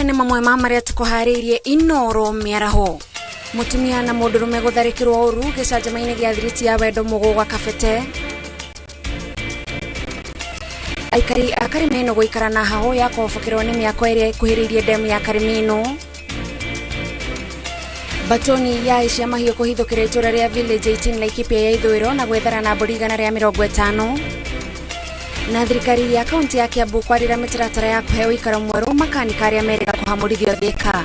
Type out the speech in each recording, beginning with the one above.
Maya nĩ mamwe ma marĩa tũkũharĩirie Inoro mĩaraho. Mũtumia na mũndũrũme gũtharĩkĩrwo ũru gĩcanjama-inĩ gĩa thiriti ya wendo Mũgũgwa Kabete. Aikari a Karimeno gũikara na hahũ ya kũhobokerwo nĩ mĩako ĩrĩa ĩkuhĩrĩirie ndemu ya Karimeno. Batoni ya aici a mahiũ kũhithũkĩra itũra rĩa Village 18 Laikipia ya ithũĩro na gwethara na mbũri 150. Na thirikari ya kaunti ya Kiambu kwarĩra mĩtaratara ya kũhe ũikaro mwerũ makanika arĩa merĩga kũhamũrithio Thika.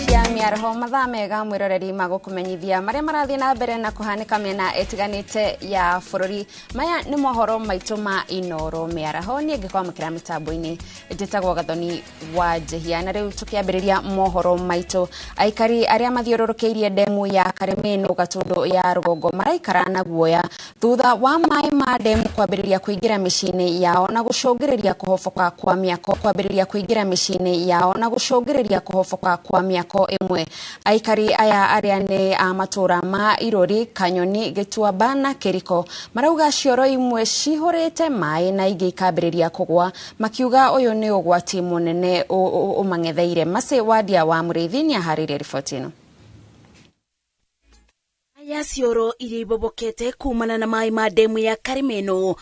Cia mĩaraho mathaa mega mwĩroreri magũkũmenyithia marĩa marathiĩ na mbere na kũhanĩka mĩena ĩtiganĩte ya bũrũri. Maya nĩ mohoro maitũ ma Inoro mĩaraho, niĩ ngĩkwamũkĩra mĩtambo-inĩ njĩtagwo Gathoni wa Njehia. Na rĩu tũkĩambĩrĩria mohoro maitũ, aikari arĩa mathiũrũrũkĩirie ndemu ya Karimeno Gatũndũ ya rũgongo maraikara na guoya thutha wa maĩ ma ndemu kwambĩrĩria kũingĩra mĩciĩ-inĩ yao na gũcũngĩrĩria kũhoboka kwa mĩako kwambĩrĩria kũingĩra mĩciĩ-inĩ yao na gũcũngĩrĩria kũhoboka kwa mĩako ĩmwe. Aikari aya arĩa nĩ a matũra ma Irũri, Kanyoni, Gĩtuamba na Kĩriko marauga cioro imwe cihũrĩte maĩ na ingĩ ikambĩrĩria kũgwa, makiuga ũyũ nĩ ũgwati mũnene ũmang'etheire. Mercy Wandia wa Mũrĩithi nĩaharĩirie riboti ĩno. Ya cioro iria ibobokete kumana na maĩ ma ndemu ya Karimeno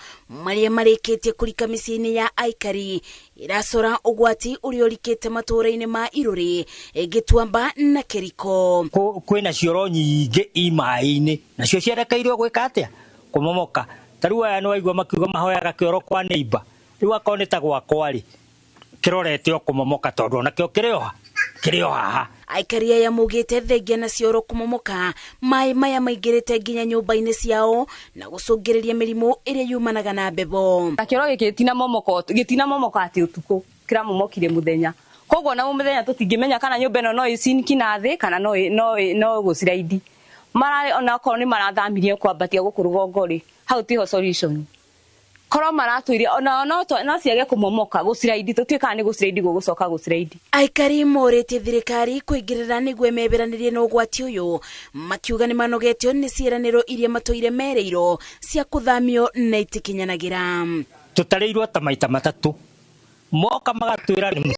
marĩa marĩkĩtie kũrika mĩciĩ-inĩ ya aikari iracora ũgwati ũrĩa ũrikĩte matũũra-inĩ ma Irũrĩ, Gĩtuamba na Kĩriko. Kwĩna cioro nyingĩ i maĩ-inĩ nacio cierekeirwo gwĩka atĩa? Kũmomoka. Ta rĩu aya nĩwaigua makiuga mahoyaga kĩoro kwa neighbor, rĩu akorwo nĩ ta gwakwa rĩ, kĩrorete o kũmomoka tondũ onakĩo kĩrĩ o kĩrĩ o haha. Aikari aya maugĩte thengia na cioro kũmomoka, maĩ maya maingĩrĩte nginya nyũmba-inĩ ciao na gũcũngĩrĩria mĩrimũ ĩrĩa yumanaga na mbebo. Na kĩoro gĩkĩ gĩtinamomoka atĩ ũtukũ, kĩramomokire mũthenya. Koguo na mũthenya tũtingĩmenya kana nyũmba ĩno no ĩcinki na thĩ kana no no no gũciraidi. Mararĩ ona okorwo nĩ marathamirie kwambatia gũkũ rũgongo rĩ, hau tiho solution. Korwo maratwĩire ona no no ciage kũmomoka gũciraidi, tũtiũĩ kana nĩ gũciraidi gũgũcoka gũciraidi. Aikari morĩtie thirikari kũingĩrĩra nĩguo ĩmeberanĩrie na ũgwati ũyũ, makiuga nĩ manogetio nĩ ciĩranĩro iria matũire merĩirwo cia kũthamio na itikinyanagĩra. Tũtarĩirwo ta maita matatũ, moka magatwĩra nĩ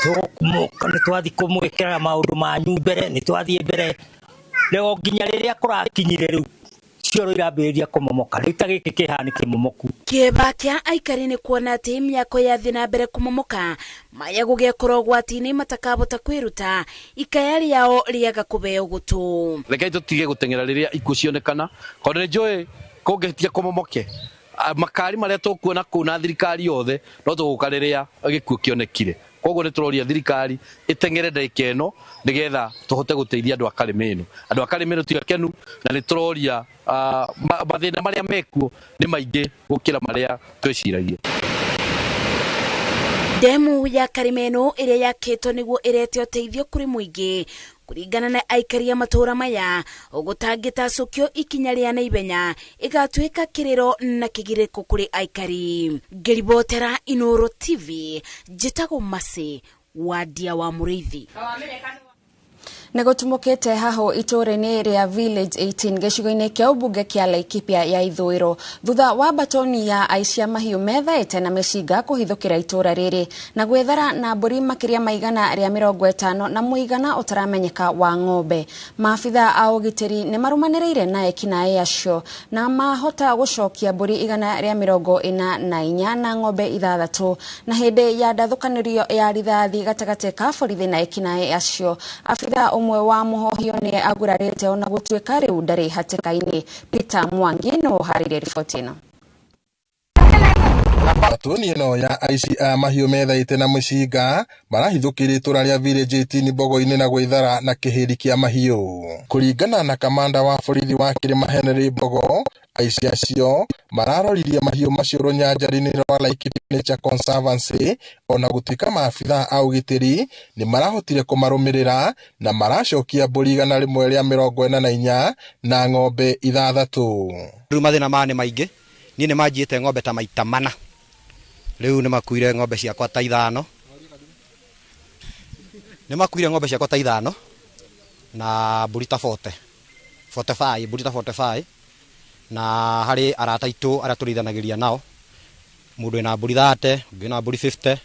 twathiĩ kũmwĩkĩra maũndũ manyu mbere, nĩ twathiĩ mbere, rĩo nginya rĩrĩa kũrakinyire rĩu cioro irambĩrĩria kũmomoka, rĩu ta gĩkĩ kĩ haha nĩ kĩmomoku. Kĩeba kĩa aikari nĩ kuona atĩ mĩako yathiĩ na mbere kũmomoka, maya gũgekora ũgwati-inĩ matakabota kwĩruta, ikaya rĩao rĩaga kũbeo gũtũ. Rekei tũtige gũteng'era rĩrĩa ikuũ cionekana, tondũ nĩ njũĩ kũngĩhĩtia kũmomoke, makari marĩa tũkuona kũu na thirikari yothe no tũgũka rĩrĩa gĩkuũ kĩonekire. Koguo nĩ tũroria thirikari ĩteng'ere ndagĩka ĩno nĩgetha tũhote gũteithia andũ a Karimeno. Andũ a Karimeno ti akenu na nĩ tũroria mathĩna marĩa mekuo nĩ maingĩ gũkĩra marĩa twĩciragia. Ndemu ya Karimeno ĩrĩa yakĩtwo nĩguo ĩrete ũteithio kũrĩ mũingĩ kũringana na aikari a matũũra maya, gũtangĩtacũkio ikinya rĩa naihenya ĩgatuĩka kĩrĩro na kĩgirĩko kũrĩ aikari. Ngĩribotera Inoro TV, njĩtagwo Mercy Wandia wa Mũrĩithi. Nĩ gũtumũkĩte hahũ itũũra-inĩ rĩa Village 18 gĩcigo-inĩ kĩa ũmbunge kĩa Laikipia ya ithũĩro thutha wa batoni ya aici a mahiũ methaĩte na mĩcinga kũhithũkĩra itũũra rĩrĩ na gwĩthara na mbũri makĩria ma 150 na mũigana ũtaramenyeka wa ng'ombe. Maabitha a ũgitĩri nĩ marũmanĩrĩire na ekinaĩ acio na mahota gũcokia mbũri 144 na ng'ombe 6 na hĩndĩ ya ndathũkanĩrio ya rithathi gatagatĩ ka borithi na ekinaĩ acio. Abitha ũmwe wa mũhohio nĩ agurarĩte ona gũtuĩka rĩu ndarĩ hatĩka-inĩ. Peter Mwangi nĩwe ũharĩirie riboti ĩno. Batoni ĩno ya aici a mahiũ methaĩte na mũcinga marahithũkĩire itũra rĩa Village 18 Mbogo-inĩ na gwĩthara na kĩhĩri kĩa mahiũ. Kũringana na kamanda wa borithi wa Kĩrĩma Henry Mbogo, Aici acio mararoririe mahiũ macio rũnyanjara-inĩ rwa Laikipia Nature Conservancy ona gũtuĩka maabithaa a ũgitĩri nĩ marahotire kũmarũmĩrĩra na maracokia mbũri 144 na ng'ombe 6. Rĩu mathĩna maya nĩ maingĩ, niĩ nĩ manjiĩte ng'ombe ta maita 4, rĩu nĩ makuire ng'ombe ciakwa ta 5, nĩ makuire ng'ombe ciakwa ta 5 na mbũri ta 40, 45, mbũri ta 45, na harĩ arata aitũ arĩa tũrĩithanagĩria nao, mũndũ wĩna mbũri 30, ũngĩ wĩna mbũri 50,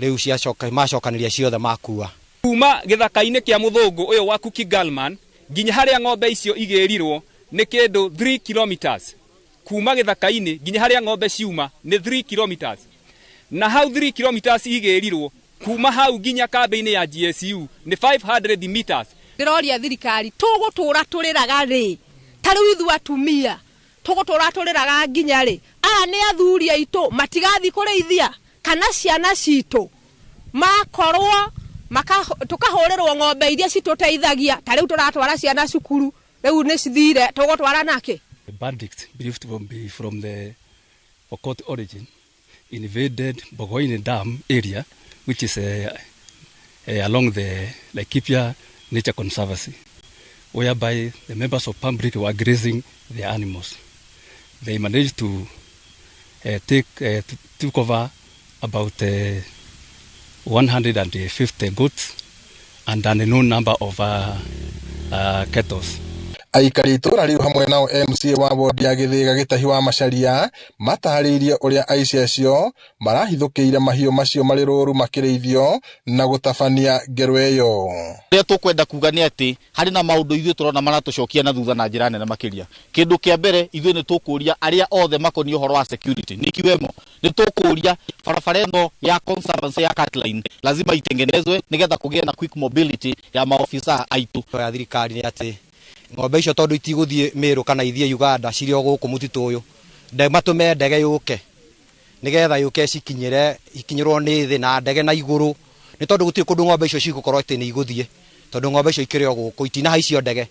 rĩu ciacoka macokanĩria ciothe makua. Kuma gĩthaka-inĩ kĩa mũthũngũ ũyũ wa Kuki Galman nginya harĩa ng'ombe icio igĩrirwo nĩ kĩndũ 3 kilometers. Kuma gĩthaka-inĩ nginya harĩa ng'ombe ciuma nĩ 3 kilometers. Na hau 3 kilometers igĩrirwo kuma hau nginya kambĩ-inĩ ya GSU nĩ 500 meters. Ndĩroria thirikari tũgũtũra tũrĩraga rĩ, ta rĩu ithuĩ atumia tũgũtũra tũrĩraga nginya rĩ, aya nĩ athuri aitũ matigathiĩ kũrĩithia kana ciana citũ makorwo tũkahũrĩrwo ng'ombe iria citũteithagia, ta rĩu tũratwara ciana cukuru rĩu nĩ cithire tũgũtwara nake. The bandits believed to be from the Pokot origin invaded Bogoine Dam area, which is along the Laikipia Nature Conservancy, whereby the members of public were grazing their animals. They managed to took over about 150 goats and an unknown number of cattle. Aikari itũra rĩu hamwe nao MCA wa wodi ya Gĩthĩga Gĩtahi wa Macharia matarĩirie ũrĩa aici acio marahithũkĩire mahiũ macio marĩ rũru makĩrĩithio na gũtabania ngero ĩyo. Rĩrĩa tũkwenda kuga nĩ atĩ harĩ na maũndũ ithuĩ tũrona maratũcokia na thutha na njĩra nene makĩria. Kĩndũ kĩa mbere ithuĩ nĩ tũkũria arĩa othe makoniĩ ũhoro wa security nĩ kiwemo, nĩ tũkũria barabara ĩno ya conservancy ya Catline lazima itengenezwe nĩgetha kũgĩe na quick mobility ya maofisa aitũ. Ya thirikari nĩ atĩ ng'ombe icio tondũ itigũthiĩ Meru kana ithiĩ Uganda cirĩ o gũkũ mũtitũ ũyũ, matũme ndege yũke nĩgetha yũke cikinyĩre ikinyĩrwo nĩ thĩ na ndege na igũrũ, nĩ tondũ gũtirĩ kũndũ ng'ombe icio cigũkorwo atĩ nĩ igũthiĩ, tondũ ng'ombe icio ikĩrĩ o gũkũ itinahaicio ndege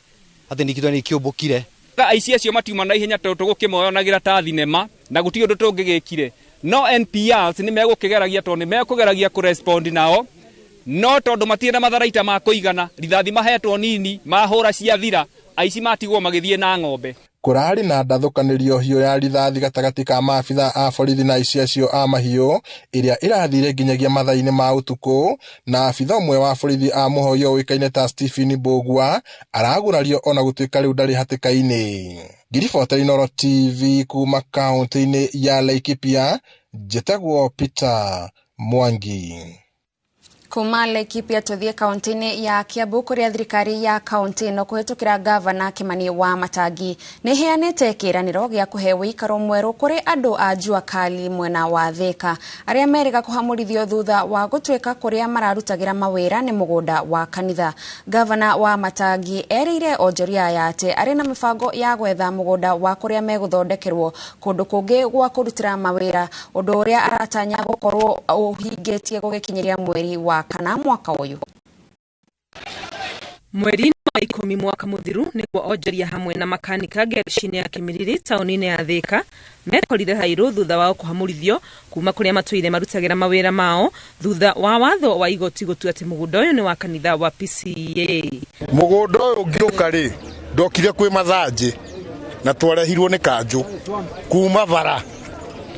atĩ nĩ ikĩũmbũkire. Aici acio matiuma na ihenya tondũ tũgũkĩmoyonagĩra ta thinema na gũtirĩ ũndũ tũngĩgĩkire, no NPRs nĩ megũkĩgeragia tondũ nĩ mekũgeragia kũrespond nao, no tondũ matirĩ na matharaita ma kũigana, rithathi mahetwo nini mahũra ciathira, aici matigwo magĩthiĩ na ng'ombe. Kũrarĩ na ndathũkanĩrio hiũ ya rithathi gatagatĩ ka maabithaa a borithi na aici acio a mahiũ ĩrĩa ĩrathire nginyagia mathaa-inĩ ma ũtukũ, na abithaa ũmwe wa borithi a mũhoi ũĩkaine ta Stephen Mbũgua aragurario ona gũtuĩka rĩu ndarĩ hatĩka-inĩ. Ngiribota Inooro TV kuma kaũntĩ-inĩ ya Laikipia, njĩtagwo Peter Mwangi. Kuma Laikipia tuthie kaunti-inĩ ya Kiambu kũrĩa thirikari ya kaunti ĩno kũhĩtũkĩra gavana Kimani wa Matangi nĩ ĩheanĩte kĩĩranĩro gĩa kũhe ũikaro mwerũ kũrĩ andũ a Jua Kali mwena wa Thika arĩa merĩga kũhamũrithio thutha wa gũtuĩka kũrĩa mararutagĩra mawĩra nĩ mũgũnda wa kanitha. Gavana wa Matangi erĩire onjoria aya atĩ arĩ na mĩbango ya gwetha mũgũnda wa kũrĩa megũthondekerwo kũndũ kũngĩ gwa kũrutĩra mawĩra, ũndũ ũrĩa aratanya gũkorwo ũhingĩtie gũgĩkinyĩria mweri wa kana mwaka ũyũ. Mweri wa 10 mwaka mũthiru nĩguo onjoria hamwe na makanika ngereshi-inĩ ya Kĩmiriri taũni-inĩ ya Thika mekorire hairũ thutha wao kũhamũrithio kuma kũrĩa matũire marutagĩra mawĩra mao thutha wa watho wa igoti gũtua atĩ mũgũnda ũyũ nĩ wa kanitha wa PCEA. Mũgũnda ũyũ ngĩũka rĩ, ndokire kwĩ mathanjĩ na twarehirwo nĩ kanjũ kuma bara,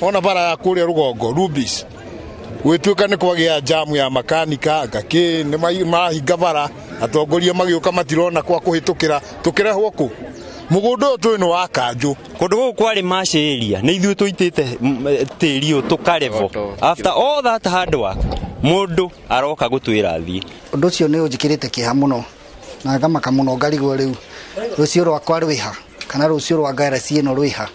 ona bara ya kũrĩa rũgongo Rubis, gwĩtuĩka nĩ kwagĩa jamu ya makanika ngakĩ nĩ marahinga bara, atongoria magĩũka matirona kwa kũhĩtũkĩra, tũkĩrehwo kũ mũgũnda ũyũ tũĩ nĩ wa kanjũ. Kũndũ gũkũ kwarĩ mash area nĩ ithuĩ tũitĩte tĩri ũyũ tũkarevo. After all that hard work mũndũ aroka gũtwĩra thiĩ. Ũndũ ũcio nĩ ũnjĩkĩrĩte kĩeha mũno na ngamaka mũno, ngarigwo rĩu rũciũ rwakwa rwĩha kana rũciũ rwa ngareci ĩno rwĩha,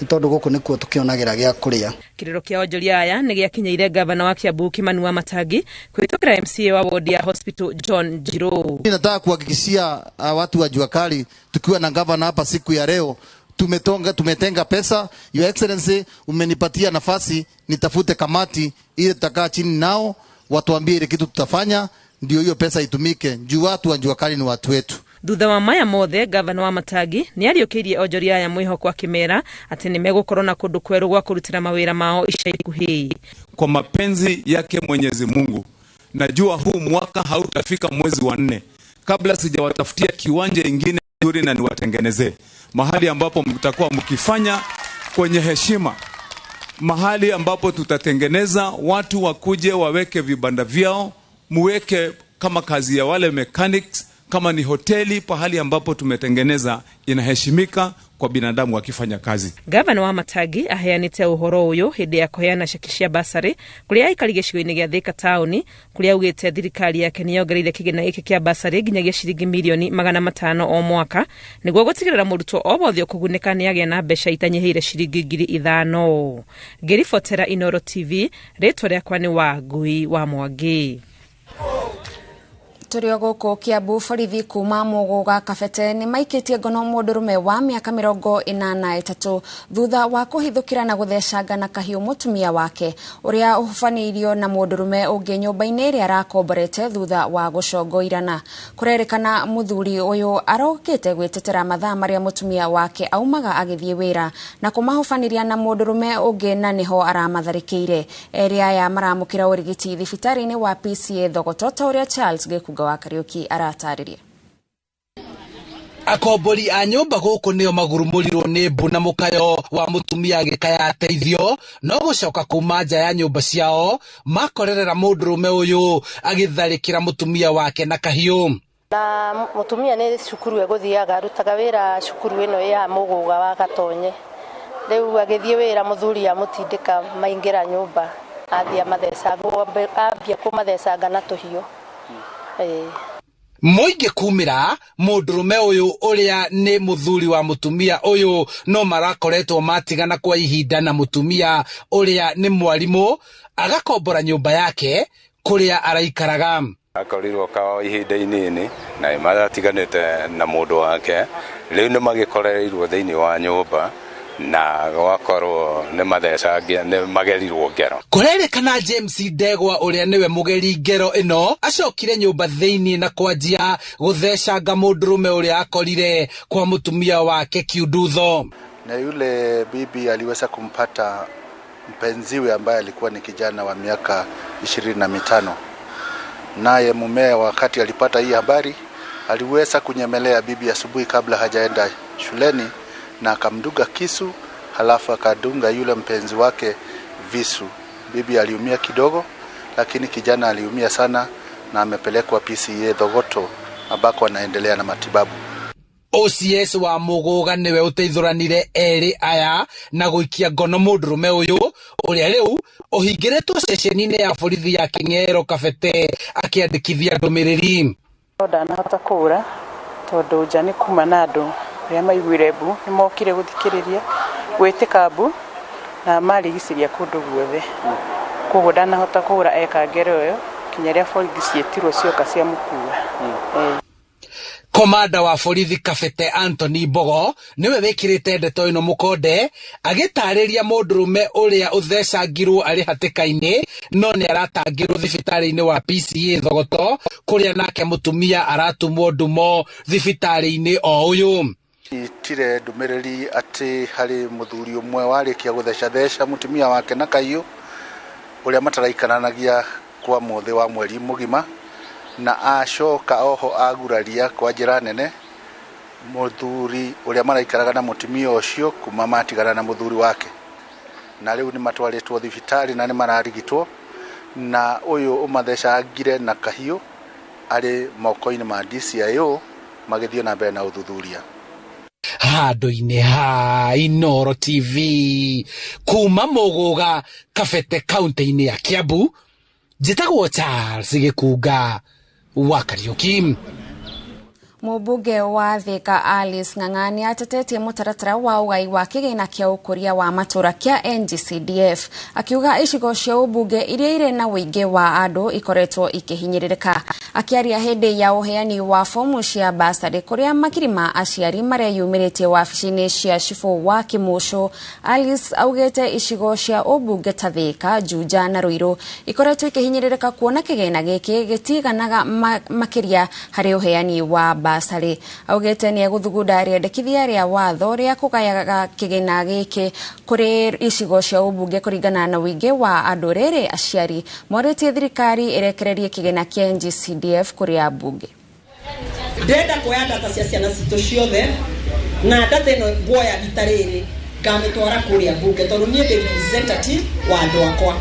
nĩ tondũ gũkũ nĩkuo tũkĩonagĩra gĩa kũrĩa. Kĩrĩro kĩa onjoria aya nĩ gĩakinyĩire gavana wa Kiambu Kimani wa Matangi kũhĩtũkĩra MCA wa wodi ya Hospital John Njirũ. Nataka kuhakikishia watu wa Jua Kali tukiwa na gavana hapa siku ya leo, tumetenga pesa. Your Excellency, umenipatia nafasi nitafute kamati ile tutakaa chini nao watuambie ile kitu tutafanya ndio hiyo pesa itumike, juu watu wa Jua Kali ni watu wetu. Thutha wa maya mothe, gavana wa Matagi nĩ ariũkĩirie onjoria aya mwĩhoko akĩmera atĩ nĩ megũkorwo na kũndũ kwerũ gwa kũrutĩra mawĩra mao ica ikuhĩ. Kwa mapenzi yake Mwenyezi Mungu, najua huu mwaka hautafika mwezi wa 4 kabla sijawatafutia kiwanja ingine nzuri na niwatengenezee mahali ambapo mtakuwa mkifanya kwenye heshima, mahali ambapo tutatengeneza watu wakuje waweke vibanda vyao, muweke kama kazi ya wale mechanics, kama ni hoteli, pahali ambapo tumetengeneza inaheshimika kwa binadamu wakifanya kazi. Gavana wa Matagi aheanite uhoro uyu hindi ya kuheana ceki cia basarĩ kũrĩ aikari gĩcigo-inĩ gĩa Thika taũni, kũrĩa augĩte thirikari yake nĩyongereire kĩgĩna gĩkĩ kĩa basarĩ nginyagia ciringi mirioni 500 o mwaka nĩguo gũtigĩrĩra mũrutwo o wothe ũkũgunĩka nĩagĩa na mbeca itanyihĩire ciringi 5,000. Ngĩribotera Inooro TV, rĩtwa rĩakwa nĩ Wangui wa Mwangi. Tũrĩ o gũkũ Kiambu, borithi kuma Muguga Kabete nĩ maikĩtie ngono mũndũrũme wa mĩaka 83 thutha wa kũhithũkĩra na gũthecanga na kahiũ mũtumia wake ũrĩa ũhubanĩirio na mũndũrũme ũngĩ nyũmba-inĩ ĩrĩa arakomborete thutha wa gũcongoirana. Kũrerĩkana mũthuri ũyũ arokĩte gwĩtetera mathaa marĩa mũtumia wake aumaga agĩthiĩ wĩra na kũmahubanĩria na mũndũrũme ũngĩ na nĩho aramatharĩkĩire. Erĩ aya maramũkĩra ũrigiti thibitarĩ-inĩ wa PCA Thogoto ta ũrĩa Charles Gĩkunga wa Kariuki aratarĩria. Akombori a nyũmba gũkũ nĩo magurumũrirwo nĩ mbu na mũkayo wa mũtumia agĩkaya ateithio, no gũcoka kuma nja ya nyũmba ciao makorerera mũndũrũme ũyũ agĩtharĩkĩra mũtumia wake na kahiũ. Na mũtumia nĩ cukuru egũthiaga, arutaga wĩra cukuru ĩno ya Mũgũga wa Gatonye. Rĩu agĩthiĩ wĩra mũthuri amũtindĩka maingĩra nyũmba, athiĩ amathecanga, ambia kũmathecanga na tũhiũ. Mũingĩ kumĩra mũndũrũme ũyũ ũrĩa nĩ mũthuri wa mũtumia ũyũ no marakoretwo matigana kwa ihinda na mũtumia ũrĩa nĩ mwarimũ agakombora nyũmba yake kũrĩa araikaraga. Akorirwo kao ihinda inini na maratiganĩte na mũndũ wake, rĩu nĩ magĩkorereirwo thĩinĩ wa nyũmba na gwakorwo nĩ mathecangia nĩ magerirwo ngero. Kũrerĩkana James Ndegwa ũrĩa nĩwe mũgeri ngero ĩno acokire nyũmba thĩinĩ na kwanjia gũthecanga mũndũrũme ũrĩa akorire kwa mũtumia wake kiundutho. Na yule bibi aliweza kumpata mpenziwe ambaye alikuwa ni kijana wa miaka 25. Naye mumewe wakati alipata hii habari aliweza kunyemelea bibi asubuhi kabla hajaenda shuleni na akamdunga kisu, halafu akadunga yule mpenzi wake visu. Bibi aliumia kidogo, lakini kijana aliumia sana na amepelekwa PCA Thogoto ambako anaendelea na matibabu. OCS wa Muguga niwe uteithuranire eri aya na guikia ngono mundurume uyu uria riu uhingiritwo ceceni-ini ya borithi ya King'ero Kabete akiandikithia ndumiriri. Ndanahota kura tondu nja ni kuma na andu aria maiguire mbu ni mokire guthikiriria gwitika mbu na marigiciria kundu guothe, koguo ndanahota kura eka ngero iyo kinya ria borithi cietirwo cioka cia mukua. Komanda wa borithi Kabete Anthony Mbogo niwe wikirite ndeto ino mukonde agitariria mundurume uria uthecangirwo ari hatikaini no ni aratangirwo thibitari-ini wa PCA Thogoto kuria nake mutumia aratumwo ndumo thibitari-ini o uyu. Itire ndumiriri ati hari muthuri umwe warikia guthecatheca mutumia wake na kaiyu uria mataraikaranagia kwa muthi wa mweri mugima na acoka oho aguraria kwa njira nene muthuri uria maraikaraga na mutumia ucio kuma matigana na muthuri wake, na riu ni matwaritwo thibitari na ni mararigitwo na uyu umathecangire na kahiu ari moko-ini ma DCIO magithio na mbere na uthuthuria. Handu-ini ha Inooro TV kuma Muguga Kabete kaunti-ini ya Kiambu, njitagwo Charles Gikunga wa Kariuki. Mũmbunge wa Thika Alice Ng'ang'a nĩ atetetie mũtaratara wa ũgai wa kĩgĩna kĩa ũkũria wa matũra kĩa NGCDF akiuga icigo cia ũmbunge iria irĩ na ũingĩ wa andũ ikoretwo ikĩhinyĩrĩrĩka. Akiaria hindi ya uheani wa fomu cia basarĩ kuria makiri ma aciari mareyumĩrĩtie wabici-inĩ cia cibũ wa Kĩmũcũ, Alice augĩte icigo cia ũmbunge ta Thĩka, Juja na Ruiru ikoretwo ikihinyĩrĩrĩka kuona kĩgĩna gĩkĩ gĩtiganaga makĩria harĩ ũheani wa basarĩ. Augĩte nĩ egũthugunda rĩendekithia rĩa watho rĩa kũgayaga kĩgĩna gĩkĩ kũrĩ icigo cia ũmbunge kũringana na ũingĩ wa andũ. Rĩrĩ aciari morĩtie thirikari ĩrekererie kĩgĩna kĩa NGCDF kũrĩ ambunge. Ndĩrenda kuoya data cia ciana citũ ciothe na data ĩno nguoya rita rĩrĩ ngamĩtwara kũrĩa mbunge tondũ niĩ ndĩ representative wa andũ akwa.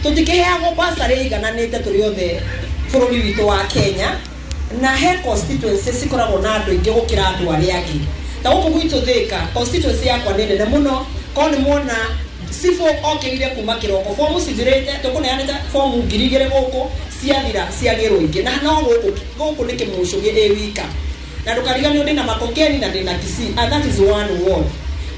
Tũtikĩheagwo basarĩ igananĩte tũrĩ othe bũrũri witũ wa Kenya, na he constituency cikoragwo na andũ aingĩ gũkĩra andũ arĩa angĩ. Ta gũkũ gwitũ Thĩka, constituency yakwa nĩ nene mũno, korwo nĩ muona cibũ okĩrire kuma kĩroko bomu cithirĩte, tũkũneanĩte bomu 2000 gũkũ ciathira ciagĩrwo ingĩ, na no gũkũ nĩ Kĩmũcũ ĩ wika, na ndũkariganĩrwo ndĩna Makongeni na ndĩna Kisii, and that is one ward.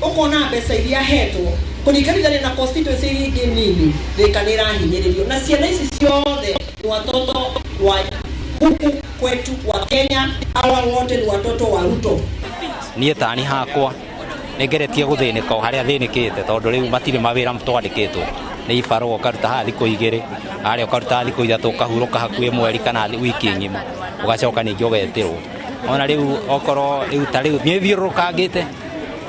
Ũkona mbeca iria hetwo kũringithania na constituency iria ingĩ nini, Thĩka nĩ ĩrahinyĩrĩrio, na ciana ici ciothe ni watoto wa huku kwetu wa Kenya, hawa wote ni watoto wa Ruto. Niĩ tani hakwa nĩngeretie gũthĩnĩka o harĩa thĩnĩkĩte tondũ rĩu matirĩ mawĩra twandĩkĩtwo nĩ ibarũa ũkaruta haha thikũ 2 harĩa ũkaruta thikũ 3 ũkahurũka hakuhĩ mweri kana wiki ng'ima ũgacoka ningĩ ũgetĩrwo. Ona rĩu okorwo rĩu ta rĩu niĩ thiũrũrũkangĩte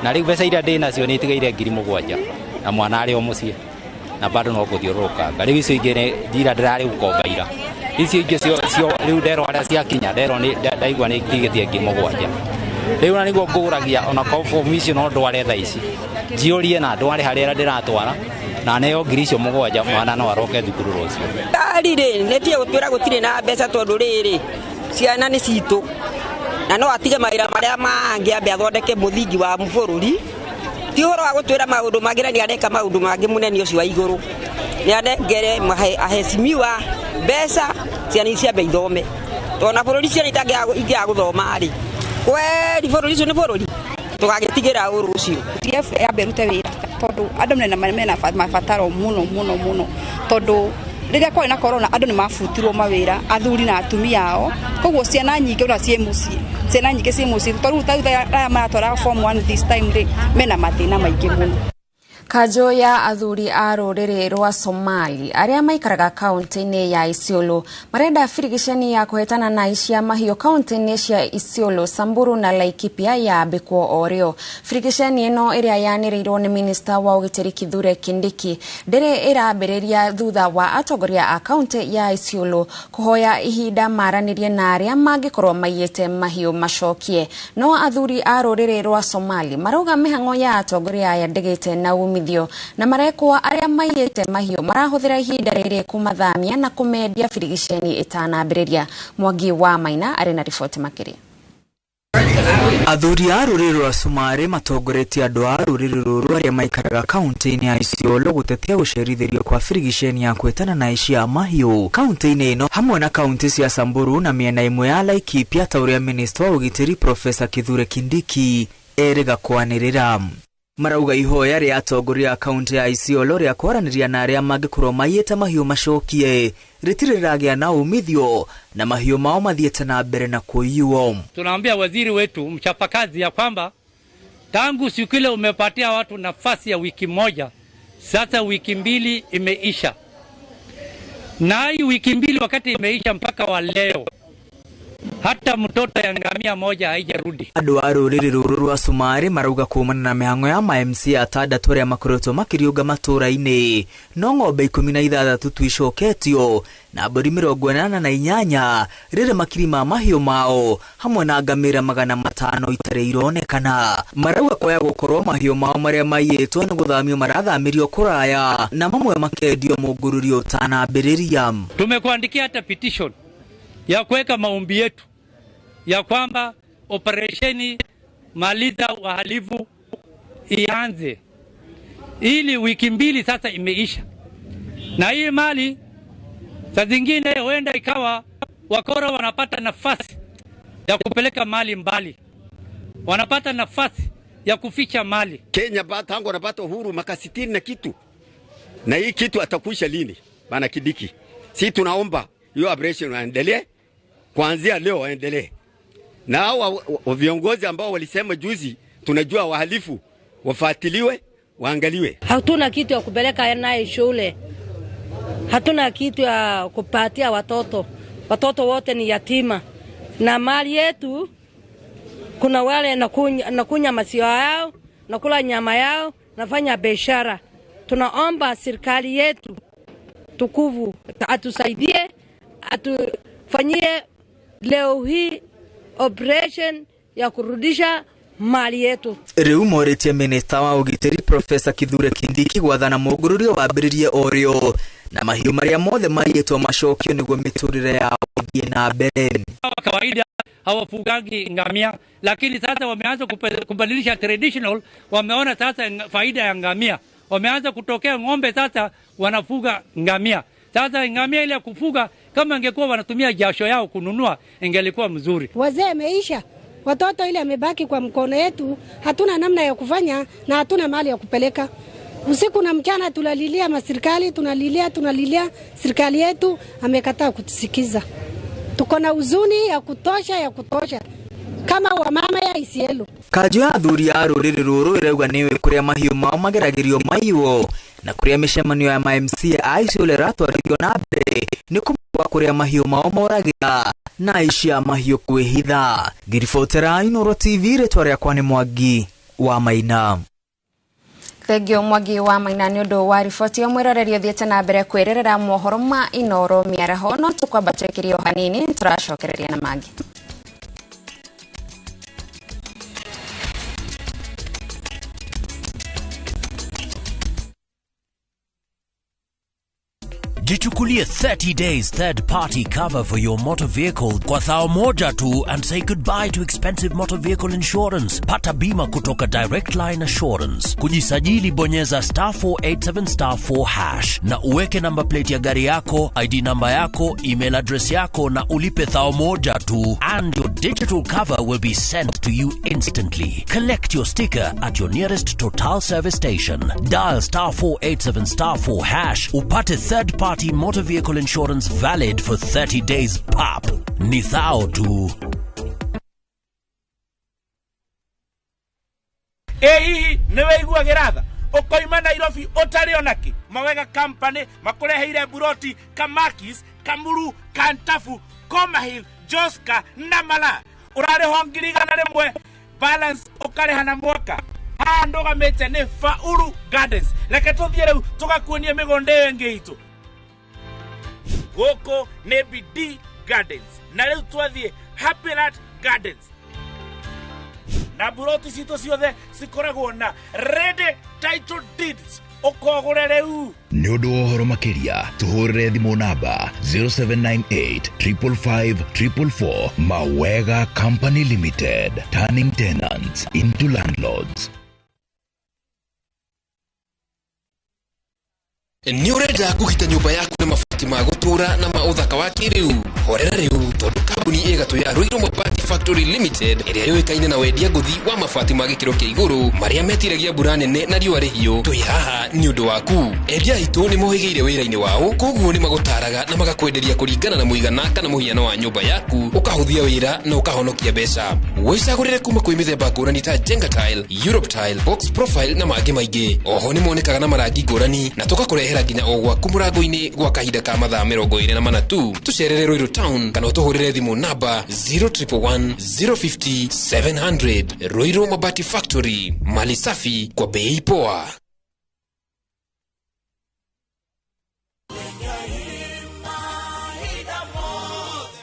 na rĩu mbeca iria ndĩ nacio nĩ itigaire 7,000 na mwana arĩ o mũciĩ na bado no gũthiũrũrũkanga. Rĩu icio ingĩ ndira ndĩrarĩ gũkomba ira, icio ingĩ cio rĩu nderwo harĩa ciakinya nderwo nĩ ndaigua nĩ itigĩtie 7,000. Rĩu na nĩguo ngũragia ona fomu icio no ndware thaa ici njiyũrie na ndware harĩa ndĩratwara na neo 7,000 mwana no aroke thukuru rũciũ. Thirikari rĩ nĩtie gũtwĩra gũtirĩ na mbeca tondũ rĩrĩ ciana nĩ citũ na no atige mawĩra marĩa mangĩ ambe athondeke mũthingi wa bũrũri. Ti ũhoro wa gũtwĩra maũndũ mangĩ na nĩareka maũndũ mangĩ mũnene ũcio wa igũrũ, nĩanengere aheshimiwa mbeca ciana ciambe ithome tondũ na bũrũri ciana itangĩaga gũthoma rĩ kweri bũrũri ũcio nĩ bũrũri tũgagĩtigĩra ũrũ ũcio. DF yambe ĩrute wĩra tondũ andũ mena mabataro mũno mũno mũno tondũ rĩrĩa kwarĩ na corona andũ nĩ mabutirwo mawĩra athuri na atumia ao, koguo ciana nyingĩ ona ciĩ mũciĩ, ciana nyingĩ ciĩ mũciĩ tondũ rĩu aya maratwara form 1 this time rĩ mena mathĩna maingĩ mũno. Kanjũ ya athuri a rũrĩrĩ rwa Somali arĩa maikaraga kaunti-inĩ ya Isiolo marenda birigiceni ya kũhetana na aici a mahiũ kaunti-inĩ cia Isiolo, Samburu na Laikipia yambĩkwo o rĩo. Birigiceni ĩno ĩrĩa yanĩrĩirwo nĩ minista wa ũgitĩri Kithure Kindiki ndĩrĩ ĩrambĩrĩria thutha wa atongoria a kaunti ya Isiolo kũhoya ihinda maranĩrie na arĩa mangĩkorwo maiyĩte mahiũ macokie. No athuri a rũrĩrĩ rwa Somali marauga mĩhang'o ya atongoria aya ndĩgĩte na umithio na marekwo arĩa maiyĩte mahiũ marahũthĩra ihinda rĩrĩ kũmathamia na kũmendia birigiceni ĩtanambĩrĩria. Mwangi wa Maina arĩ na riboti makĩria. Athuri a rũrĩrĩ rwa Somali matongoretie andũ a rũrĩrĩ rũrũ arĩa maikaraga kaunti-inĩ ya Isiolo gũtetia gũcerithĩrio kwa birigiceni ya kwĩtana na aici a mahiũ kaunti-inĩ ĩno hamwe na kaunti cia Samburu na mĩena ĩmwe ya Laikipia ta ũrĩa minista wa ũgitĩri Profesa Kithure Kindiki erĩga kwanĩrĩra. Marauga ihoya rĩa atongoria a kaunti ya Isiolo rĩa kwaranĩria na arĩa mangĩkorwo maiyĩte mahiũ macokie rĩtirĩ rĩragĩa na umithio na mahiũ mao mathiĩte na mbere na kũiywo. Tunaambia waziri wetu mchapakazi ya kwamba tangu siku ile umepatia watu nafasi ya wiki moja, sasa wiki 2 imeisha, na hii wiki 2 wakati imeisha mpaka wa leo hata mtoto ya ngamia moja haijarudi. Andũ a rũrĩrĩ rũrũ rwa Somali marauga kumana na mĩhang'o ya ma MC atandatũ arĩa makoretwo makĩriũnga matũũra-inĩ no ng'ombe 16 tu icoketio na mbũri 88 rĩrĩ makiri ma mahiũ mao hamwe na ngamĩra 500 itarĩ ironekana. Marauga kwaya gũkorwo mahiũ mao marĩa maiyĩtwo nĩ gũthamio marathamĩrio kũraya na mamwe makendio mũngũrũrio ũtanambĩrĩria. Tumekuandikia hata petition ya kuweka maombi yetu ya kwamba operesheni maliza wahalifu ianze, ili wiki 2 sasa imeisha, na hii mali saa zingine huenda ikawa wakora wanapata nafasi ya kupeleka mali mbali, wanapata nafasi ya kuficha mali. Kenya tangu wanapata uhuru maka 60 na kitu, na hii kitu atakuisha lini? Bana Kindiki, si tunaomba hiyo operation iendelee Kuanzia leo waendelee. Na hao viongozi ambao walisema juzi, tunajua wahalifu wafuatiliwe, waangaliwe. Hatuna kitu ya kupeleka naye shule. Hatuna kitu ya kupatia watoto. Watoto wote ni yatima. Na mali yetu kuna wale nakunya maziwa yao, nakula nyama yao, nafanya biashara. Tunaomba serikali yetu tukufu atusaidie, atufanyie leo hii operation ya kurudisha mali yetu. Riu moritie minista wa ugitiri Profesa Kithure Kindiki gwathana mũngũrũrio wambĩrĩrie orĩo na mahiũ marĩa mothe maiyĩtwo macokio nĩguo mĩtũrĩre yao ĩthiĩ na mbere. Kawaida hawafugangi ngamia, lakini sasa wameanza kubadilisha traditional, wameona sasa faida ya ngamia. Wameanza kutokea ng'ombe, sasa wanafuga ngamia. Sasa ngamia ile ya kufuga, kama ingekuwa wanatumia jasho yao kununua, ingelikuwa mzuri. Wazee ameisha, watoto ile amebaki kwa mkono yetu, hatuna namna ya kufanya na hatuna mali ya kupeleka. Usiku na mchana tunalilia maserikali, tunalilia serikali yetu amekataa kutusikiza. Tuko na huzuni ya kutosha kama wamama ya Isiolo. Kanjũ ya athuri a rũrĩrĩ rũrũ ĩrauga nĩyũĩ kũrĩa mahiũ mao mageragĩrio maiywo na kũrĩa mĩcemanio ya ma MCA a Isiolo ĩratwarithio na mbere nĩ kũmwe kũrĩa mahiũ mao moragĩra na aici a mahiũ kwĩhitha. Ngĩribotera Inooro TV, rĩtwa rĩakwa nĩ Mwangi wa Maina. Thengio Mwangi wa Maina nĩ ũndũ wa riboti ĩyo. Mwĩroreri ũthiĩte na mbere kwĩrerera mohoro ma Inooro mĩaraho, no tũkwamba twĩkĩrie o hanini, tũracokereria na mangĩ. Jichukulie 30 days third party cover for your motor vehicle kwa thao moja tu and say goodbye to expensive motor vehicle insurance. Pata bima kutoka Direct Line Assurance. Kujisajili bonyeza *487*4# na uweke number plate ya gari yako, ID namba yako, email address yako na ulipe thao moja tu, and your digital cover will be sent to you instantly. Collect your sticker at your nearest Total service station. Dial *487*4# upate third party motor vehicle insurance valid for 30 days pap. Ni thao tu. Hihi nĩweiguagĩra tha ũkoima Nairobi ũtarĩ onakĩ Mawega Company makũreheire buroti Kamakis, Kamuru, Kantafu, Koma Hill, Joska na Mala. Ũrarĩho 100,000 balance ũkarĩha na mwaka. Haha ndũgamĩte nĩ Faulu Gardens. Reke tũthiĩ rĩu tũgakuonie mĩgũnda ĩyo ĩngĩ itũ. Gũkũ nĩ BD Gardens na rĩu twathiĩ Happy Land Gardens. Na buroti citũ ciothe cikoragwo na ready title deeds ũkogũre rĩu. Nĩ ũndũ wa ũhoro makĩria tũhũrĩre thimũ namba 0798 555 444. Mawega Company Limited, turning tenants into landlords. Nĩ ũrenda kũgita nyũmba yaku na mabati ma gũtũra na ma ũthaka wa kĩrĩu? Horera rĩu tondũ kambuni ĩgatũ ya Ruiru Mabati Factory Limited ĩrĩa yũĩkaine na wendia ngũthi wa mabati ma gĩkĩro kĩa igũrũ marĩa metiragia mbura nene na riũa rĩhiũ, twĩ haha nĩ ũndũ waku. Endia aitũ nĩ mohĩgĩire wĩra-inĩ wao, koguo nĩ magũtaraga na magakwenderia kũringana na mũigana kana mũhiano wa nyũmba yaku, ũkahũthia wĩra na ũkahonokia mbeca. Wĩcagũrĩre kuma kwĩ mĩthemba ngũrani ta Jenga Tile, Europe Tile, Box Profile na mangĩ maingĩ. Oho nĩ monekaga na marangi ngũrani na tũgakũrehera nginya o gwaku mũrango-inĩ gwa kahinda ka mathaa 24 tu. Tũcerere Ruiru Town kana ũtũhũrĩre thimũ namba 0111 050 700. Ruiru Mabati Factory, mali safi kwa bei poa.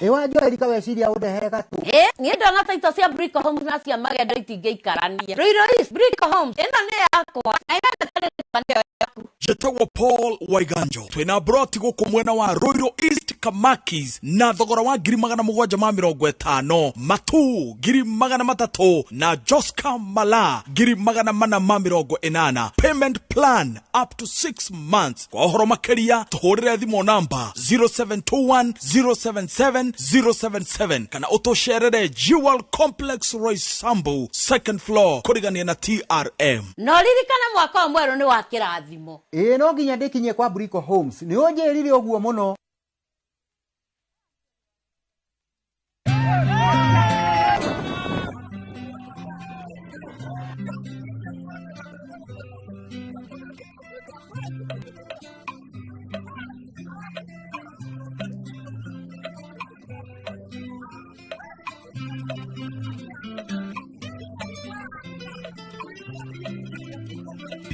Ĩwa Joel kaweciria ũndehere gatũ. Niĩ ndona taito cia Brico Homes na cia magendo itingĩikarania. Ruiru East Brico Homes ĩno nĩ yakwa na ĩrenda nĩyo yaku. Njĩtagwo Paul Waiganjo. Twĩna broti gũkũ mwena wa Ruiru East Kamakis na thogora wa 750,000, Matu 300,000 na Joska Mala 480,000. Payment plan up to 6 months. Kwa ũhoro makĩria tũhũrĩre thimũ namba 0721 077 077 kana ũtũcerere Jewel Complex Roysambu second floor kũrigania na TRM. Na ũririkane mwaka ũyũ mwerũ nĩ wa kĩrathimo. Ĩĩ no nginya ndĩkinyie kwa Brico Homes. Nĩ ũnjĩrire ũguo mũno.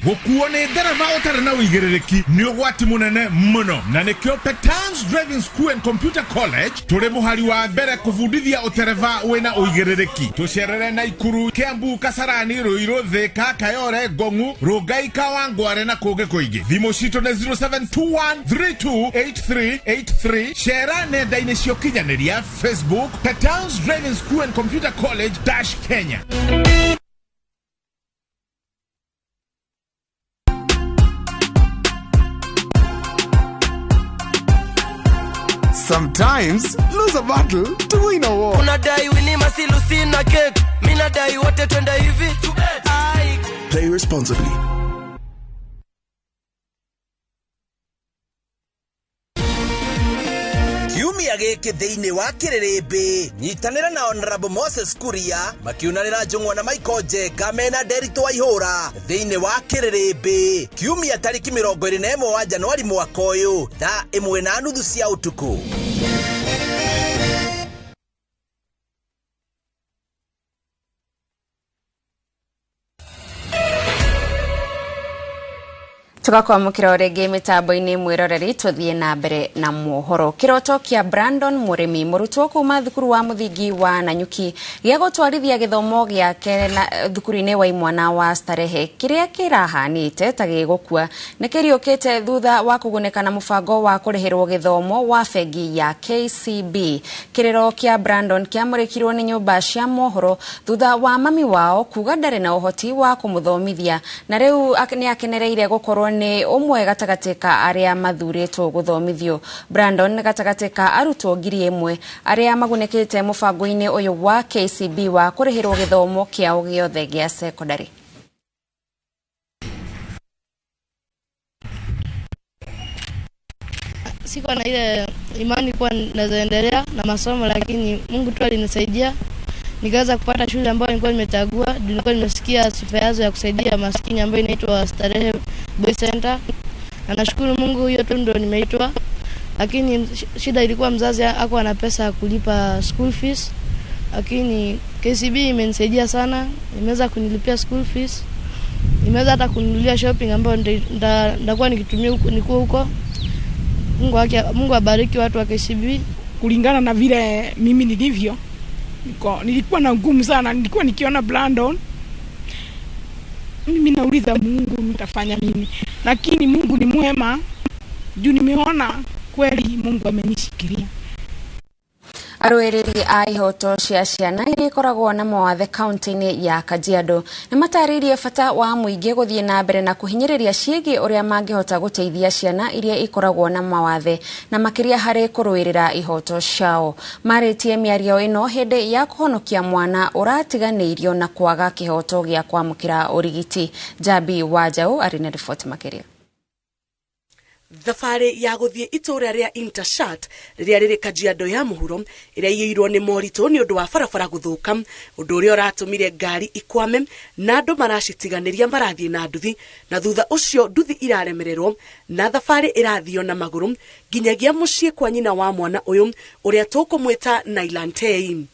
Gũkuo nĩ ndereba ũtarĩ na ũigĩrĩrĩki nĩ ũgwati mũnene mũno, na nĩkĩo Petans Driving School and Computer College tũrĩ mũhari wa mbere kũbundithia ũtereba wĩna ũigĩrĩrĩki. Tũcerere Naikuru, Kiambu, Kasarani, Ruiru, Thika, Kayore, Ngong'u, Rongai, Kawangware na kũngĩ kũingĩ. Thimũ citũ nĩ 0721328383. Cera nenda-inĩ cia ũkinyanĩria Facebook Petans Driving School and Computer College dash Kenya. Sometimes lose a battle to win a war. Unadai wini masilusi na cake. Mimi nadai wote twende hivi. Play responsibly. Kiumia gĩkĩ thĩinĩ wa kĩrĩrĩmbĩ nyitanĩra na Honorable Moses Kuria makiunanĩra Njũng'wa na Michael Njenga mena Nderitu Waihũra thĩinĩ wa kĩrĩrĩmbĩ kiumia tarĩki 21 wa Januari mwaka ũyũ thaa 1:30 cia ũtukũ. Tugakwamũkĩra o rĩngĩ mĩtambo-inĩ mwĩroreri tũthiĩ na mbere na mohoro. Kĩroto kĩa Brandon Mũrĩmi, mũrutwo kuma thukuru wa mũthingi wa Nanyuki gĩa gũtwarithia gĩthomo gĩake thukuru-inĩ wa imwana wa Starehe kĩrĩa kĩrahanĩte ta gĩgũkua nĩ kĩriũkĩte thutha wa kũgunĩka na mũbango wa kũrĩhĩrwo gĩthomo wa bengi ya KCB. Kĩrĩro kĩa Brandon kĩamũrĩkirwo nĩ nyũmba cia mohoro thutha wa mami wao kuga ndarĩ na ũhoti wa kũmũthomithia, na rĩu nĩ akenereire gũkorwo nĩ ũmwe gatagatĩ ka arĩa mathurĩtwo gũthomithio. Brandon gatagatĩ ka arutwo 1,000 arĩa magunĩkĩte mũbango-inĩ ũyũ wa KCB wa kũrĩhĩrwo gĩthomo kĩao gĩothe gĩa secondary. Sikuwa na ile imani kuwa naendelea na masomo, lakini Mungu tu alinisaidia nikaweza kupata shule ambayo nilikuwa nimechagua. Nilikuwa nimesikia sifa yazo ya kusaidia maskini ambayo inaitwa Starehe Boys Center. Na nashukuru Mungu hiyo tu ndio nimeitwa. Lakini shida ilikuwa mzazi hakuwa na pesa ya kulipa school fees. Lakini KCB imenisaidia sana, imeweza kunilipia school fees. Imeweza hata kuninunulia shopping ambayo nitakuwa nikitumia huko nikuwa huko. Mungu abariki watu wa KCB. Kulingana na vile mimi nilivyo, nilikuwa na ngumu sana, nilikuwa nikiona Brandon mimi nauliza Mungu nitafanya nini, lakini Mungu ni mwema juu nimeona kweli Mungu amenishikilia. Arũĩrĩri a ihoto cia ciana iria ikoragwo na mawathe kaunti-inĩ ya Kajiado nĩ matarĩirie bata wa mũingĩ gũthiĩ na mbere na kũhinyĩrĩria ciĩgiĩ ũrĩa mangĩhota gũteithia ciana iria ikoragwo na mawathe na makĩria harĩ kũrũĩrĩra ihoto ciao. Marĩtie mĩario ĩno hĩndĩ ya kũhonokia mwana ũratiganĩirio na kwaga kĩhoto gĩa kwamũkĩra ũrigiti. Jambi Wanjaũ arĩ na riboti makĩria. Thabarĩ ya gũthiĩ itũũra rĩa Intashat rĩrĩa rĩrĩ Kajiado ya mũhuro ĩrĩa iyũirwo nĩ moritũ nĩ ũndũ wa barabara gũthũka, ũndũ ũrĩa ũratũmire ngari ikwame na andũ maracitiganĩria marathiĩ na nduthi, na thutha ũcio nduthi iraremererwo na thabarĩ ĩrathio na magũrũ nginyagia mũciĩ kwa nyina wa mwana ũyũ ũrĩa tũkũmwĩta Nailantei.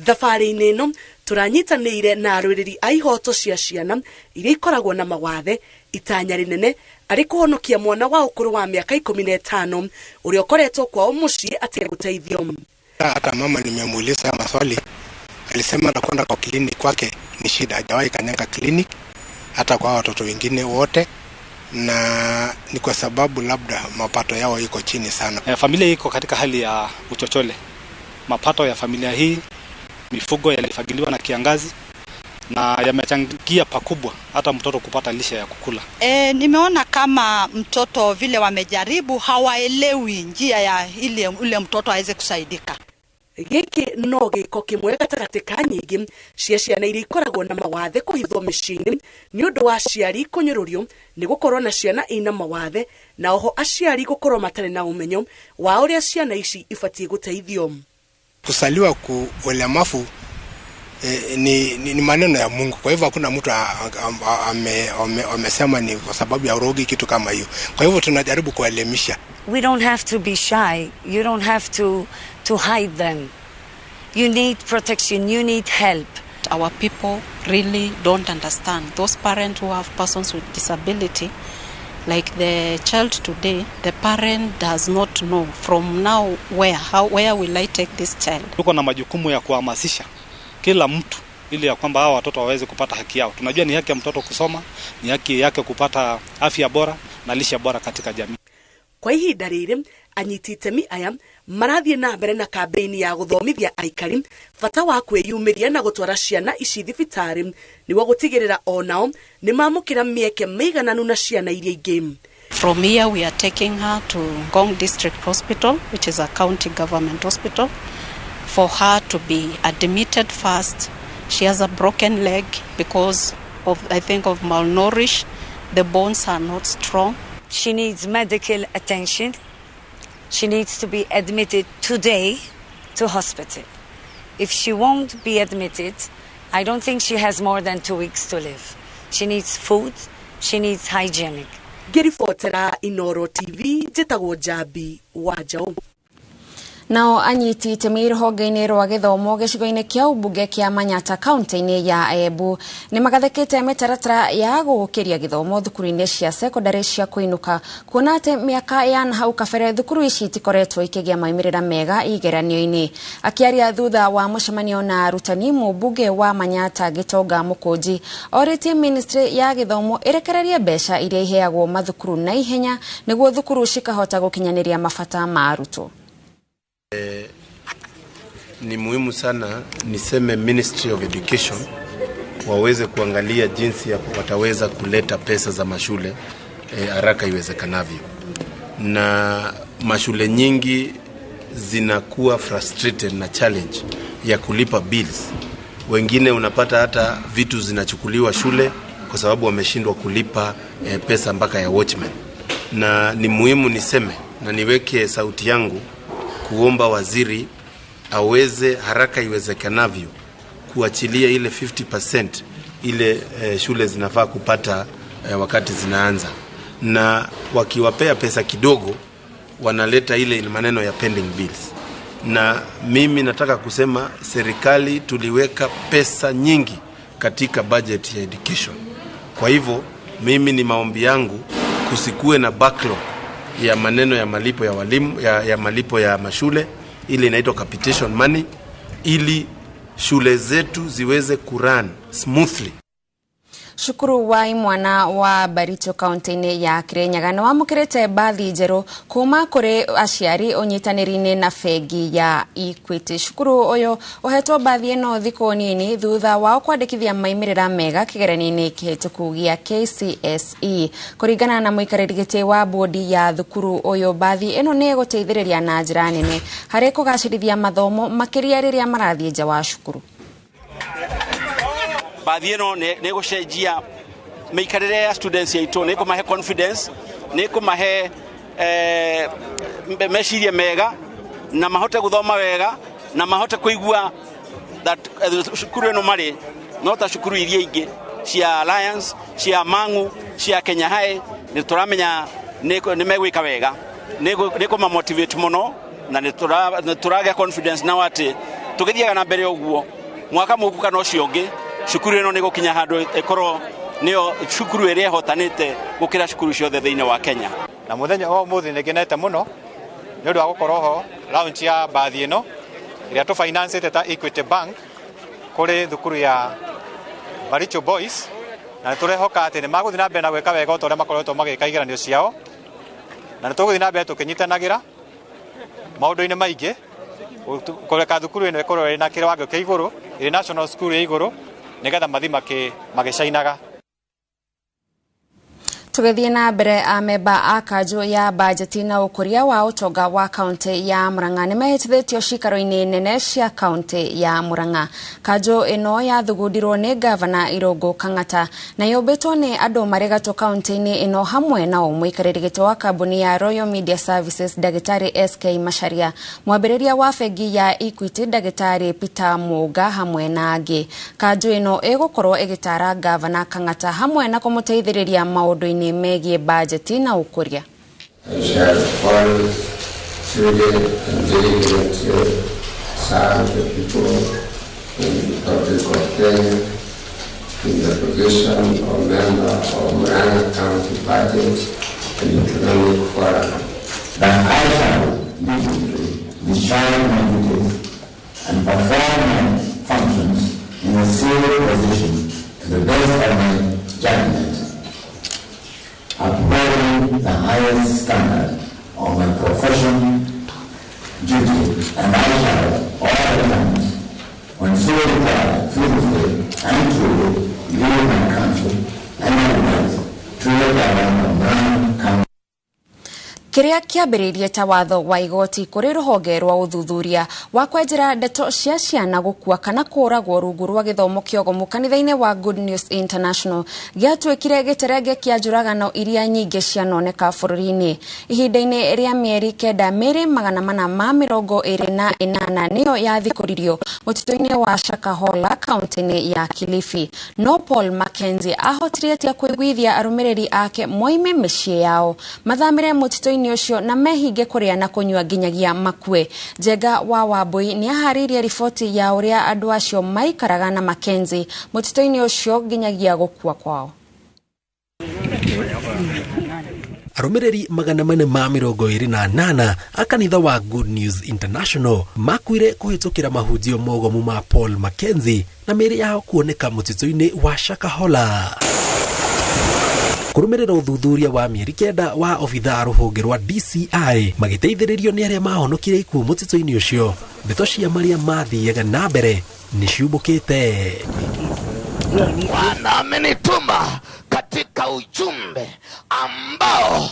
Thabarĩ-inĩ ĩno tũranyitanĩire na arũĩrĩri a ihoto cia ciana iria ikoragwo na mawathe itanya rĩnene arĩ kũhonokia mwana wa ũkũrũ wa mĩaka 15 ũrĩa ũkoretwo kwao mũciĩ ategũteithio. Hata mama nimemuuliza maswali, alisema anakwenda kwa kliniki kwake ni shida, hajawahi kanyanga kliniki hata kwa watoto wengine wote, na ni kwa sababu labda mapato yao iko chini sana. Familia iko katika hali ya uchochole. Mapato ya familia hii, mifugo yalifagiliwa na kiangazi na yamechangia pakubwa hata mtoto kupata lishe ya kukula. Nimeona kama mtoto vile wamejaribu hawaelewi njia ya ile ule mtoto aweze kusaidika. Gĩkĩ no gĩko kĩmwe gatagatĩ ka nyingĩ cia ciana iria ikoragwo na mawathe kũhithwo mĩciĩ-inĩ nĩ ũndũ wa aciari kũnyũrũrio nĩ gũkorwo na ciana ina mawathe, na oho aciari gũkorwo matarĩ na ũmenyo wa ũrĩa ciana ici ibatiĩ gũteithio. Kusaliwa ku ulemavu ni maneno ya Mungu. Kwa hivyo hakuna mtu amesema ni kwa sababu ya urogi kitu kama hiyo. Kwa hivyo tunajaribu kuelimisha. We don't have to be shy. You don't have to hide them. You need protection, you need help. Our people really don't understand. Those parents who have persons with disability, like the child today, the parent does not know from now where, how, where will I take this child? Tuko na majukumu ya kuhamasisha kila mtu ili ya kwamba hawa watoto waweze kupata haki yao. Tunajua ni haki ya mtoto kusoma, ni haki yake kupata afya bora na lishe bora katika jamii. Kwa ihinda rĩrĩ anyiti itemi aya marathiĩ na mbere na kambĩini ya gũthomithia aikari bata wa kwĩyumĩria na gũtwara ciana ici thibitarĩ nĩguo gũtigĩrĩra onao nĩ mamũkĩra mĩeke mĩigananu na ciana iria ingĩ. From here we are taking her to Ngong District Hospital, which is a county government hospital, for her to be admitted first. She has a broken leg because of, I think, of malnourished. The bones are not strong. She needs medical attention. She needs to be admitted today to hospital. If she won't be admitted, I don't think she has more than 2 weeks to live. She needs food, she needs hygienic. Ngĩribotera Inoro TV, njĩtagwo Njambi wa Njaũ. Nao anyiti itemi rũhonge-inĩ rwa gĩthomo gĩcigo-inĩ kĩa ũmbunge kĩa Manyata kaunti-inĩ ya Embu nĩ magathĩkĩte mĩtaratara ya gũũkĩria gĩthomo thukuru-inĩ cia sekondarĩ cia kũinũka kuona atĩ mĩaka ya na hau kabere thukuru ici itikoretwo ikĩgĩa maumĩrĩra mega igeranio-inĩ. Akĩaria thutha wa mũcemanio na arutani, mũmbunge wa Manyata Gĩtonga Mũkũnji orĩtie ministry ya gĩthomo ĩrekererie mbeca iria iheagwo mathukuru na ihenya nĩguo thukuru cikahota gũkinyanĩria mabata ma arutwo. Ni muhimu sana niseme Ministry of Education waweze kuangalia jinsi ya wataweza kuleta pesa za mashule haraka iwezekanavyo. Na mashule nyingi zinakuwa frustrated na challenge ya kulipa bills. Wengine unapata hata vitu zinachukuliwa shule kwa sababu wameshindwa kulipa pesa mpaka ya watchman. Na ni muhimu niseme na niweke sauti yangu kuomba waziri aweze haraka iwezekanavyo kuachilia ile 50% ile shule zinafaa kupata wakati zinaanza. Na wakiwapea pesa kidogo wanaleta ile maneno ya pending bills. Na mimi nataka kusema serikali tuliweka pesa nyingi katika budget ya education. Kwa hivyo mimi ni maombi yangu kusikue na backlog ya maneno ya malipo ya walimu, ya malipo ya mashule, ile inaitwa capitation money, ili shule zetu ziweze kurun smoothly. Cukuru wa imwana wa Baricho kaunti-inĩ ya Kirinyaga nĩ wamũkĩrĩte mbathi njerũ kuma kũrĩ aciari ũnyitanĩri-inĩ na bengi ya Equity. Cukuru ũyũ ũhetwo mbathi ĩno thikũ nini thutha wao kwandĩkithia maumĩrĩra mega kĩgeranio-inĩ kĩhĩtũku gĩa KCSE. Kũringana na mũikarĩri gĩtĩ wa bodi ya thukuru ũyũ, mbathi ĩno nĩ ĩgũteithĩrĩria na njĩra nene harĩ kũgacĩrithia mathomo makĩria rĩrĩa marathiĩ nja wa cukuru. Bathi ĩno nĩ gũcenjia mĩikarĩre ya students aitũ, nĩ kũmahe confidence, nĩ kũmahe meciria mega na mahote gũthoma wega na mahote kũigua that cukuru ĩno marĩ no ta cukuru iria ingĩ cia Alliance, cia Mangu, cia Kenya High. Nĩ tũramenya nĩ megwĩka wega, nĩ kũma motivate mũno na nĩ tũragĩa confidence nao atĩ tũgĩthiaga na mbere ũguo mwaka mũku kana ũcio ũngĩ cukuru ĩno nĩ gũkinya handũ ĩkorwo nĩyo cukuru ĩrĩa ĩhotanĩte gũkĩra cukuru ciothe thĩinĩ wa Kenya. Na mũthenya wa ũmũthĩ nĩ ngenete mũno nĩ ũndũ wa gũkorwo ho launch ya mbathi ĩno ĩrĩa tũfinancĩte ta Equity Bank kũrĩ thukuru ya Baricho Boys, na nĩ tũrehoka atĩ nĩ magũthiĩ na mbere na gwĩka wega o ta ũrĩa makoretwo magĩka igeranio ciao, na nĩ tũgũthiĩ na mbere tũkĩnyitanagĩra maũndũ-inĩ maingĩ kũreka thukuru ĩno ĩkorwo ĩrĩ na kĩwango kĩa igũrũ, ĩrĩ national school ya igũrũ, nĩgetha mathi magĩcainaga. Tũgĩthiĩ na mbere, amemba a kanjũ ya bajeti na ũkũria wa ũtonga wa kaunti ya Murang'a nĩ mehĩtithĩtio ciikaro-inĩ nene cia kaunti ya Murang'a. Kanjũ ĩno yathugundirwo nĩ ngavana Irũngũ Kang'ata na yũmbĩtwo nĩ andũ marĩ gatũ kaunti-inĩ ĩno hamwe nao mũikarĩri gĩtĩ wa kambuni ya Royal Media Services Ndagĩtarĩ SK Macharia, mwambĩrĩria wa bengi ya Equity Ndagĩtarĩ Peter Mũnga hamwe na angĩ. Kanjũ ĩno ĩgũkorwo ĩgĩtaara ngavana Kang'ata hamwe na kũmũteithĩrĩria maũndũ-inĩ megiĩ bajeti na ũkũria. serve the people in the Republic of Kenya in the position of member of Murang'a County Budget and Economic Forum. That I shall diligently discharge my duties and perform my functions in the same position to the best of my judgment, upholding the highest standard of my profession, duty, and I shall all the times, when so required, faithfully and truly give my counsel and advice to the government of Murang'a County. Kĩrĩa kĩambĩrĩirie ta watho wa igoti kũrĩ rũhonge rwa ũthuthuria wa kwenjera ndeto cia ciana gũkua kana kũũragwo rungu rwa gĩthomo kĩogomu kanitha-inĩ wa Good News International gĩatuĩkire gĩterenge kĩa njũragano iria nyingĩ cianoneka bũrũri-inĩ. Ihinda-inĩ rĩa mĩeri 9 mĩĩrĩ 428 nĩyo yathikũririo mũtitũ-inĩ wa Shakahola kaunti-inĩ ya Kilifi. No Paul Mackenzie ahotire atĩa kũiguithia arũmĩrĩri ake moime mĩciĩ yao mathamĩre mũtitũ-inĩ ũcio na mehinge kũrĩa na kũnyua nginyagia makue. Njenga wa Wambui nĩ aharĩirie riboti ya ũrĩa andũ acio maikaraga na Mackenzie mũtitũ-inĩ ũcio nginyagia gũkua kwao. Arũmĩrĩri 428 a kanitha wa Good News International makuire kũhĩtũkĩra mahunjio mogomu ma Paul Mackenzie na mĩĩrĩ yao kuoneka mũtitũ-inĩ wa Shakahola. Kũrũmĩrĩra ũthuthuria wa mĩeri 9 wa obithaa rũhonge rwa DCI magĩteithĩrĩrio nĩ arĩa mahonokire ikuũ mũtitũ-inĩ ũcio, ndeto cia marĩa mathiaga na mbere nĩ ciumbũkĩte. Bwana amenituma katika ujumbe ambao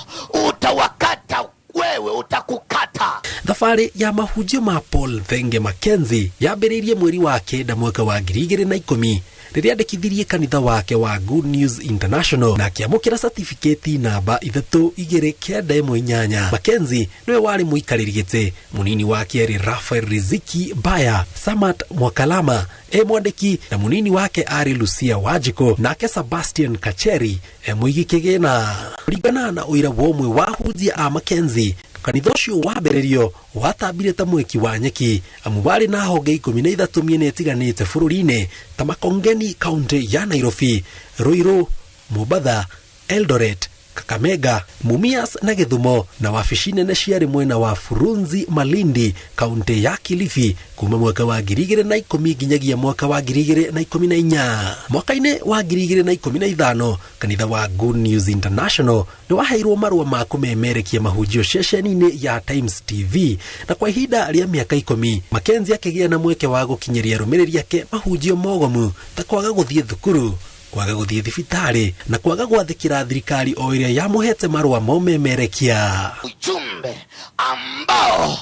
utawakata wewe, utakukata. Thabarĩ ya mahunjio ma Paul Thenge Mackenzie yambĩrĩirie mweri wa 9 mwaka wa 2010 rĩrĩa andĩkithirie kanitha wake wa Good News International na akĩamũkĩra certificate namba 32918. Mackenzie nĩwe warĩ mũikarĩri gĩtĩ, mũnini wake arĩ Raphael Riziki Baya, Samat Mwakalama e mwandĩki na mũnini wake arĩ Lucia Wanjiko, nake Sebastian Kacheri e mũigi kĩgĩna. Kũringana na ũira wa ũmwe wa ahunjia a Mackenzie, kanitha ũcio wambĩrĩrio watambire ta mweki wa nyeki amu warĩ na honge 13 mĩena ĩtiganĩte bũrũri-inĩ ta Makongeni kaunti ya Nairobi, Ruiru, Mombatha, Eldoret, Kakamega, Mumias na Githumo, na wabici nene ciarĩ mwena wa Furunzi Malindi kaunti ya Kilifi kuma mwaka wa 2010 nginyagia mwaka wa 2014. Mwaka-inĩ wa 2015 kanitha wa Good News International nĩ waheirwo marũa ma kũmemerekia mahunjio ceceni-inĩ ya Times TV, na kwa ihinda rĩa mĩaka 10 Mackenzie akĩgĩa na mweke wa gũkinyĩria arũmĩrĩri ake mahunjio mogomu ta kwaga gũthiĩ thukuru, kwaga gũthiĩ thibitarĩ na kwaga gwathĩkĩra thirikari o ĩrĩa yamũhete marũa ma ũmemerekia. Ujumbe ambao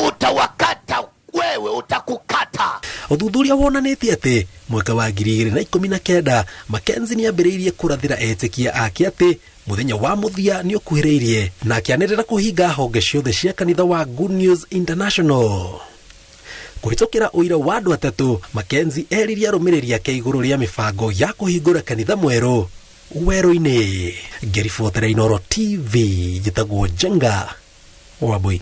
utawakata wewe, utakukata. Ũthuthuria wonanĩtie atĩ mwaka wa 2019 Mackenzie nĩambĩrĩirie kũrathĩra etĩkia ake atĩ mũthenya wa mũthia nĩ ũkuhĩrĩirie na akĩanĩrĩra kũhinga honge ciothe cia kanitha wa Good News International. Kũhĩtũkĩra ũira wa andũ 3, Mackenzie eririe arũmĩrĩri ake igũrũ rĩa mĩbango ya kũhingũra kanitha mwerũ werũ-inĩ. Ngĩribotera Inooro TV, njĩtagwo Njenga Wambui.